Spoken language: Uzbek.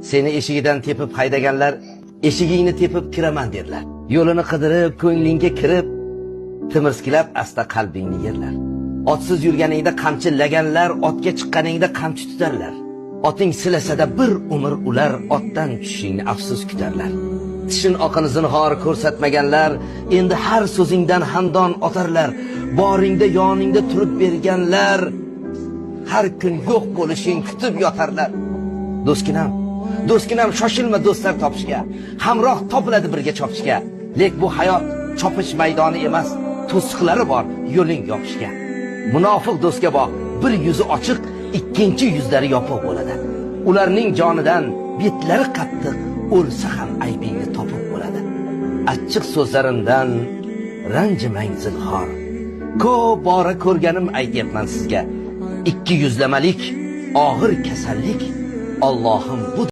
Seni eshigidan tepib haydaganlar eshigingni tepib kiraman derlar. Yo'lini qidirib, ko'nglingga kirib, timirskilab asta qalbingni yerlar. Otsiz yurganingda qamchilaganlar, otga chiqqaningda qamchi tutarlar. Oting silasada bir umr ular otdan tushishingni afsus kutarlar. Tishin oqini zinhor ko'rsatmaganlar, endi har so'zingdan handon otarlar. Boringda yoningda turib berganlar, har kun yo'q bo'lishing kutib yotarlar. Do'stginam, do'stginam, shoshilma do'stlar topishga. Hamroh topiladi birga chopishga. Lek bu hayot chopish maydoni emas, to'siqlari bor yo'ling yopishga. Munofiq do'stga boq, bir yuzi ochiq, ikkinchi yuzlari yopiq bo'ladi. Ularning jonidan betlari qattiq, o'lsa ham aybingni topib bo'ladi. Achchiq so'zlarimdan ranjimang zinhor. Ko'p bora ko'rganim aytyapman sizga. Ikki yuzlamalik og'ir kasallik. Allohim bu